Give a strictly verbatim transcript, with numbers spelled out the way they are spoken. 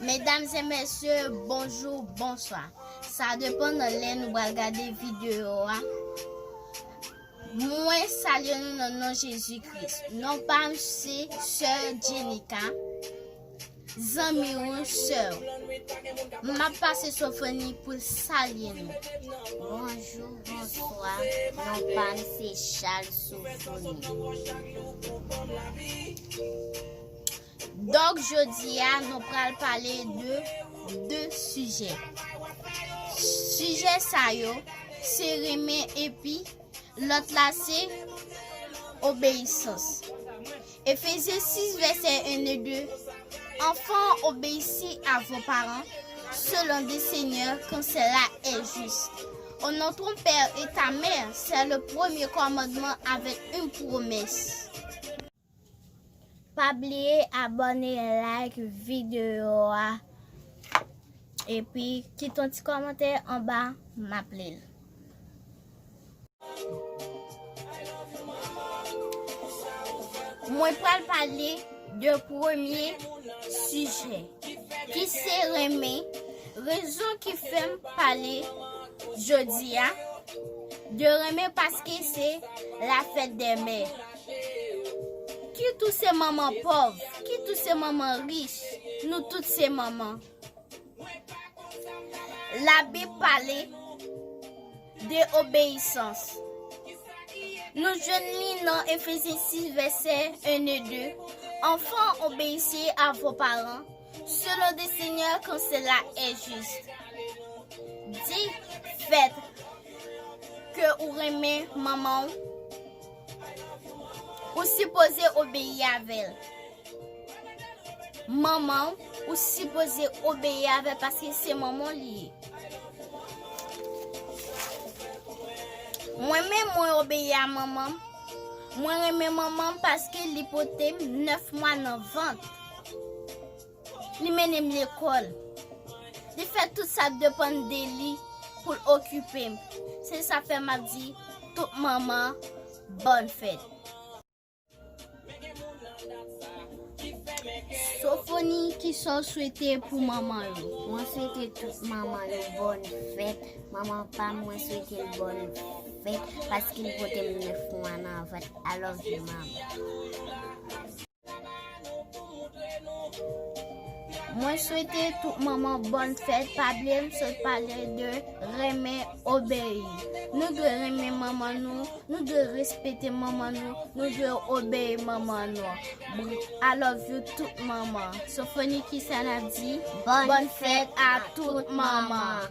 Medam e mesye, bonjou, bonswa. Sa depann nan lè nou pral gade videyo a. Mwen salye nou nan non Jezi Kris. Non pa m se Sè Jenika, zanmi ou, sè w. M ap pase Sofoni pou l salye nou. Bonjou, bonswa. Non pa m se Chal Sofoni. Donk, jodi a, nou pral pale de de sijè. Sijè sa yo, se renmen epi lòt la se obeyisans. Éphésiens six, versets un et deux. Enfants, obéissez à vos parents, selon le Seigneur, car cela est juste. Honore ton père et ta mère, c'est le premier commandement avec une promesse. Pa bliye abòne, like videyo a, epi kite yon ti kòmantè anba, m ap li l. Mwen pral pale de premye sijè, ki se renmen. Rezon ki fè m pale jodi a de renmen, paske se la fèt dè mè. Kit ou se manman pòv, kit ou se manman rich, nou tout se manman. Labib pale de obeyisans. Nou jwenn li nan Éphésiens six, versets un et deux. Enfants, obéissez à vos parents, selon le Seigneur, car cela est juste. Di fèt ke ou renmen manman w, ou sipoze obeyi avè l. Manman w, ou sipoze obeyi avè l paske se manman w li ye. Mwen menm, mwen obeyi a manman m. Mwen renmen manman m paske li pote m nèf mwa nan vant. Li mennen m lekòl. Li fè tout sa k depann de li pou l okipe m. Se sa fè m ap di tout manman, bòn fèt. Sofoni, kisa w swete pou manman yo? Mwen swete tout manman yo bòn fèt. Manman pa m, mwen swete l bòn fèt paske l pote m nèf mwa nan vant. I love you, mama. Mwen swete tout manman bòn fèt. Pa bliye m sot pale de renmen, obeyi. Nou dwe renmen manman nou, nou dwe respekte manman nou, nou dwe obeyi manman nou. I love you tout manman. Sofoni, kisa n ap di? Bòn fèt a tout manman.